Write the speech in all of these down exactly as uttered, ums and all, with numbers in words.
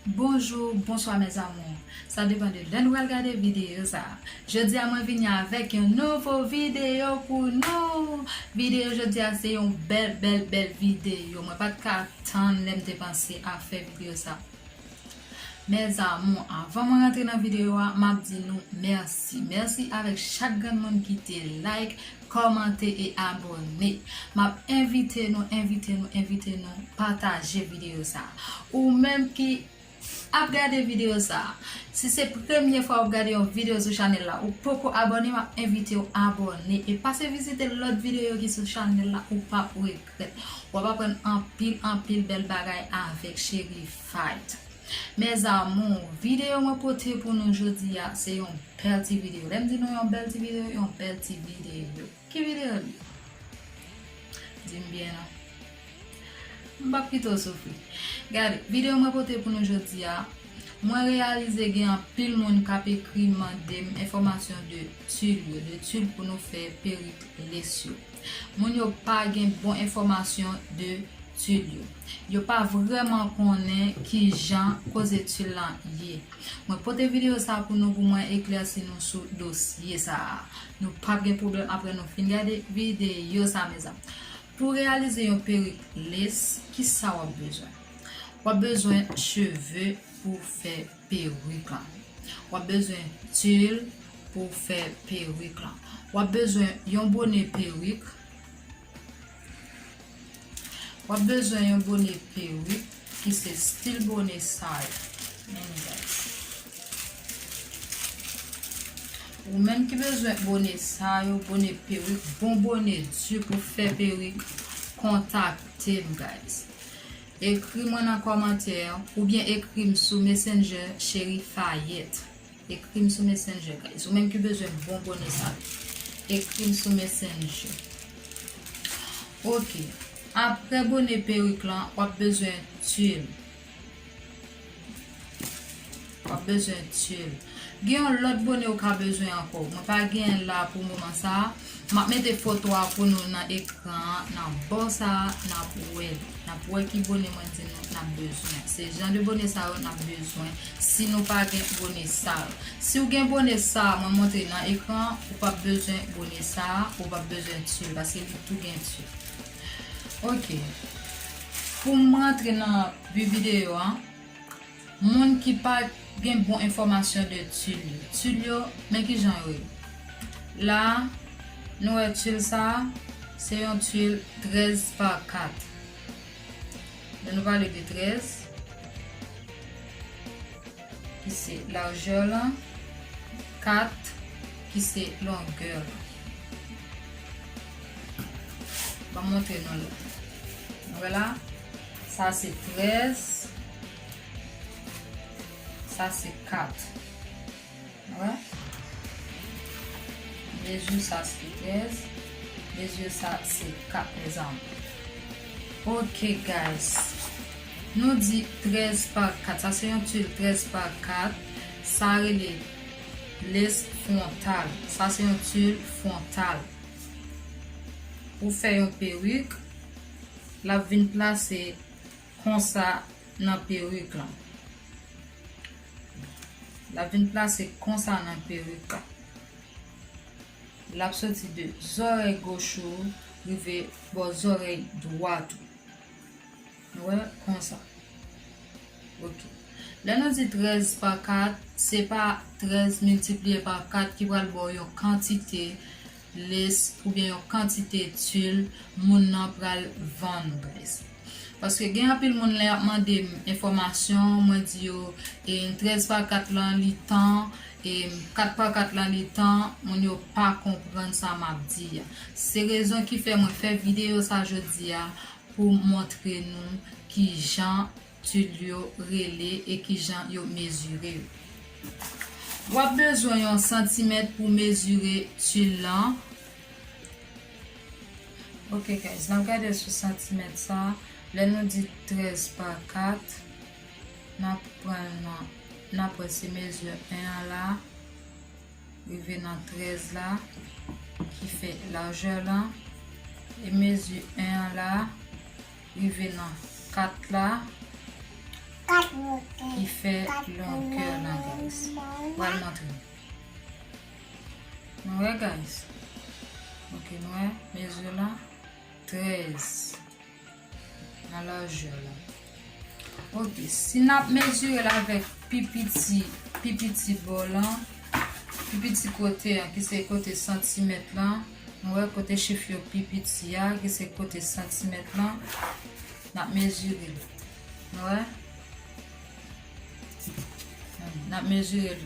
Bonjou, bonswa mes amours. Sa depann de lè nou pral gade videyo sa. Jodi a mwen vini avèk yon nouvo videyo pou nou. Videyo jodi a se yon bèl, bèl, bèl videyo. Mwen pa t ka tann lè m te panse a fè videyo sa. Mes amours, avan mwen rantre nan videyo a, m ap di nou mèsi. Mèsi avèk chak grenn moun ki te like, kòmante e abòne. M ap envite nou, envite nou, envite nou pataje videyo sa. Ou menm ki ap gade videyo sa, si se premye fwa w ap gade yon videyo sou chanèl la, ou poko abòne, m ap envite w abòne e pase vizite lòt videyo ki sou chanèl la, ou p ap regrèt. W ap aprann anpil, anpil bèl bagay avèk Cheri Fight. Mes amours, videyo mwen pote pou nou jodi a, se yon bèl ti videyo. Lè m di nou yon bèl ti videyo, yon bèl ti videyo. Ki videyo l ye? Di m byen non. M p ap kite w soufri. Gade, videyo mwen pote pou nou jodi a, mwen reyalize gen anpil moun k ap ekri mande m enfòmasyon de tuil yo, de tuil pou nou fè perik lace yo. Moun yo pa gen bon enfòmasyon de tuil yo. Yo pa vrèman konnen ki jan koze tuil lan ye. Mwen pote videyo sa pou nou, pou mwen eklèsi nou sou dosye sa a. Nou p ap gen pwoblèm apre nou fin gade videyo sa, mes amours. Pou reyalize yon perik lace, ki sa w ap bezwen? W ap bezwen cheve pou fè perik lan. W ap bezwen tuil pou fè perik lan. W ap bezwen yon bone perik. W ap bezwen yon bone perik ki se stil bone sa yo. Men guys. Ou menm ki bezwen bone sa yo, bone perik, bon bone di pou fè perik, kontakte m, guys. Ekri mwen nan kòmantè oubyen ekri m sou Messenger Cheri Fayette. Ekri m sou Messenger, guys. Ou menm ki bezwen bon bone sa yo, ekri m sou Messenger. Ok. Apre bone perik lan, w ap bezwen tuil. W ap bezwen tuil. Gen yon lòt bone ou ka bezwen ankò. Mwen pa genyen l la pou moman sa a. M ap mete foto a pou nou nan ekran an, nan bò sa a, n ap wè li. N ap wè ki bone mwen di nou n ap bezwen. Se jan de bone sa yo n ap bezwen si nou pa gen bone sa yo. Si w gen bone sa a, mwen montre nan ekran an, ou p ap bezwen bone sa a, ou p ap bezwen tuil, paske li tou gen tuil. Ok. Pou m rantre nan bi videyo a, moun ki pa gen bon enfòmasyon de tuil yo. Tuil yo, men ki jan yo ye. La, nou wè tuil sa a, se yon tuil trèz pa kat. Lè nou pale de trèz, ki se lajè lan, kat, ki se longè lan. Ban m montre nou la. Nou wè la, sa se trèz, sa se kat. Nou wè? Mezi sa se trèz, mezi sa se kat, mes amours. Ok, guys. Nou di trèz pa kat. Sa se yon tuil trèz pa kat. Sa rele lace frontal. Sa se yon tuil frontal. Ou fè yon perik, l ap vin plase konsa nan perik lan. L ap vin plase konsa nan perik lan. L ap soti de zòrèy goch ou rive bò zòrèy dwat ou. Nou wè, konsa. Ok. Lè nou di trèz pa kat, se pa trèz miltipliye pa kat ki pral ba w yon kantite lace oubyen yon kantite tuil moun nan pral vann, guys. Paske gen anpil moun lè y ap mande m enfòmasyon, mwen di yo, e, trèz pa kat lan li tan, e, kat pa kat lan li tan, moun yo pa konprann sa m ap di a. Se rezon ki fè mwen fè videyo sa jodi a pou montre nou kijan tuil yo rele e kijan yo mezire yo. W ap bezwen yon santimèt pou mezire tuil lan. Ok, guys, n ap gade sou santimèt sa. Lè nou di trèz pa kat, n ap pran nan, n ap wè se mezi en an la, rive nan trèz la, ki fè lajè lan, e mezi en an la, rive nan kat la, ki fè longè la, guys. Pral montre. Nou wè, guys. Ok, nou wè, mezi la, trèz nan lajè la. Ok, si n ap mezire l avèk pi piti, pi piti bò lan, pi piti kote an, ki se kote santimèt lan, nou wè kote chif yo pi piti a, ki se kote santimèt lan, n ap mezire l. Nou wè? N ap mezire l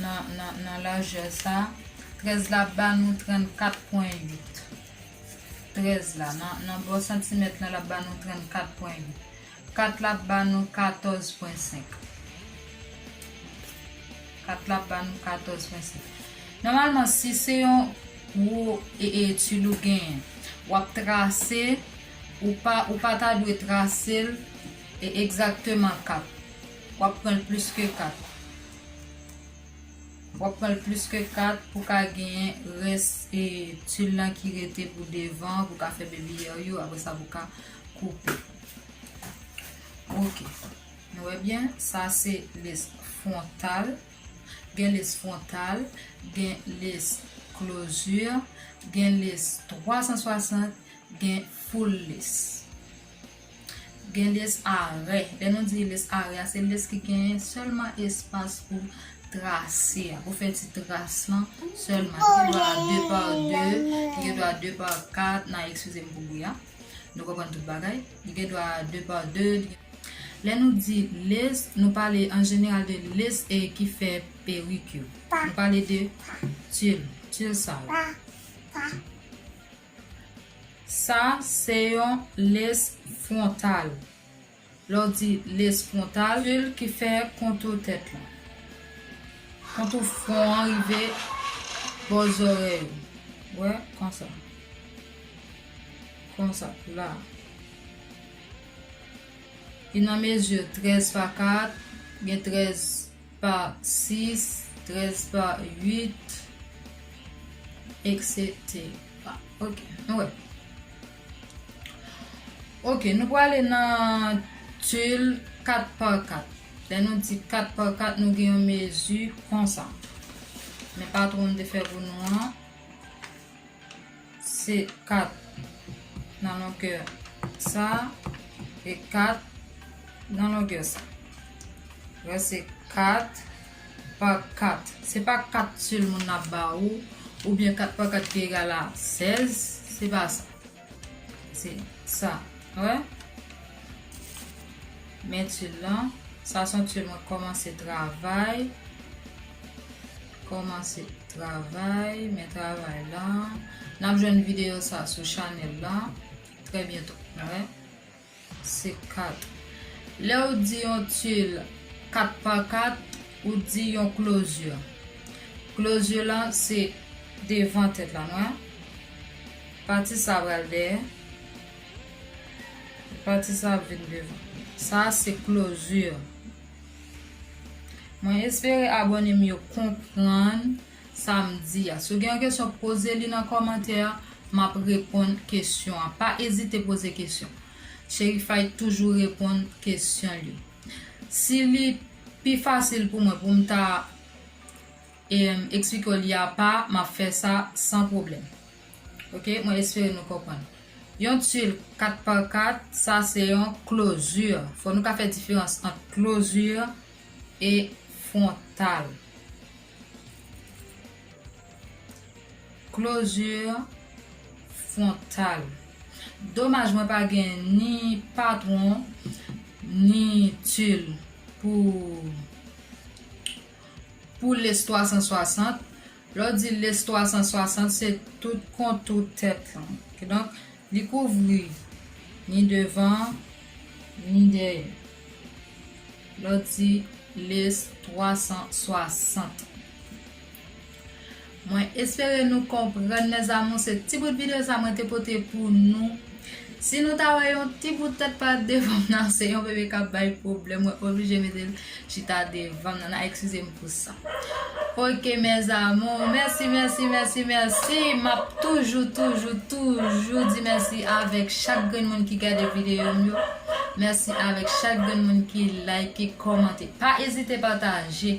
nan, nan, nan lajè sa. Trèz la ap ba nou trannkat pwen uit. Trèz la, nan, nan bò santimèt lan, l ap ba nou trannkat pwen uit. Kat la ap ba nou katòz pwen senk. Kat la ap ba nou katòz pwen senk. Nòmalman, si se yon gwo e, e, etil ou genyen, w ap trase, ou pa, ou pa ta dwe trase l e, egzakteman kat. W ap pran l plis ke kat. W ap pran l plis ke kat pou ka genyen rès e, etil lan ki rete pou devan, pou ka fè baby hair yo, apre sa pou ka koupe. Ok. Nou wè byen, sa se lès fwontal. Gen lès fwontal, gen lès closure, gen lès twa san swasant, gen full lès. Gen lès arè. Lè nou di lès arè a, se lès ki gen sèlman espas pou trase a, pou fè ti tras lan sèlman. Li gen dwa de pa de, li gen dwa de pa kat, n a eskize m pou bri a. Nou konprann tout bagay. Li gen dwa de pa de. Lè nou di lès, nou pale an jeneral de lès e ki fè perik yo. Nou pale de tulle, tulle sa yo. Sa se yon lès fwontal. Lè w di lès fwontal, tulle ki fè kontou tèt lan. Kontou fwon an rive bò zòrèy ou. Wè, konsa. Konsa, la. Li nan mezi trèz pa kat, gen trèz pa sis, trèz pa uit, etsetera. Ok, nou wè. Ok, nou prale nan tulle kat pa kat. Lè nou di kat pa kat, nou gen yon mezi konsa. Men patwon m te fè pou nou an, se kat nan longè sa e kat nan longè sa. Wè, se kat pa kat. Se pa kat tulle moun ap ba ou, oubyen kat pa kat ki egal a sèz, se pa sa. Se sa. Wè? Men tulle lan. Sa se yon tulle mwen kòmanse travay. Kòmanse travay, men travay lan. N ap jwenn videyo sa sou chanèl lan trè byento. Wè? Se kat. Lè w di yon tulle kat pa kat, ou di yon closure. Closure lan se devan tèt la, nou wè. Pati sa pral dèyè. Pati sa ap vin devan. Sa se closure. Mwen espere abòne m yo konprann sa m di a. Si w gen yon kesyon, poze li nan kòmantè a, m ap reponn kesyon an. Pa ezite poze kesyon. Cherify toujou reponn kesyon li. Si li pi fasil pou mwen pou m ta, em, eksplike w li apa, m ap fè sa san pwoblèm. Ok, mwen espere nou konprann. Yon tulle kat pa kat, sa se yon closure. Fò nou ka fè diferans ant closure e fwontal. Closure fwontal. Domaj mwen pa gen ni patwon, ni tulle pou, pou lès twa san swasant. Lè w di lès twa san swasant, se tout kontou tèt lan. Kidonk, li kouvri ni devan, ni dèyè. Lè w di lès twa san swasant. Mwen espere nou konprann, mes amours, se ti bout videyo sa mwen te pote pou nou. Si nou ta wè yon ti bout tèt pa devan m nan, se yon bebe k ap bay pwoblèm, mwen oblije mete l chita devan m nan, n a eskize m pou sa. Ok, mes amours, mèsi, mèsi, mèsi, mèsi. M ap toujou, toujou, toujou di mèsi avèk chak grenn moun ki gade videyo m yo. Mèsi avèk chak grenn moun ki like, ki kòmante. Pa ezite pataje.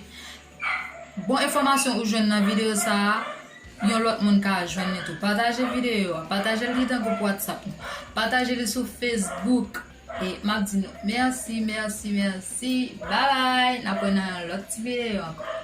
Bon enfòmasyon ou jwenn nan videyo sa a, yon lòt moun ka jwenn li tou. Pataje videyo a, pataje li nan gwoup WhatsApp nou. Pataje li sou Facebook. E m ap di nou mèsi, mèsi, mèsi. Bye bye. N ap wè nan yon lòt ti videyo ankò.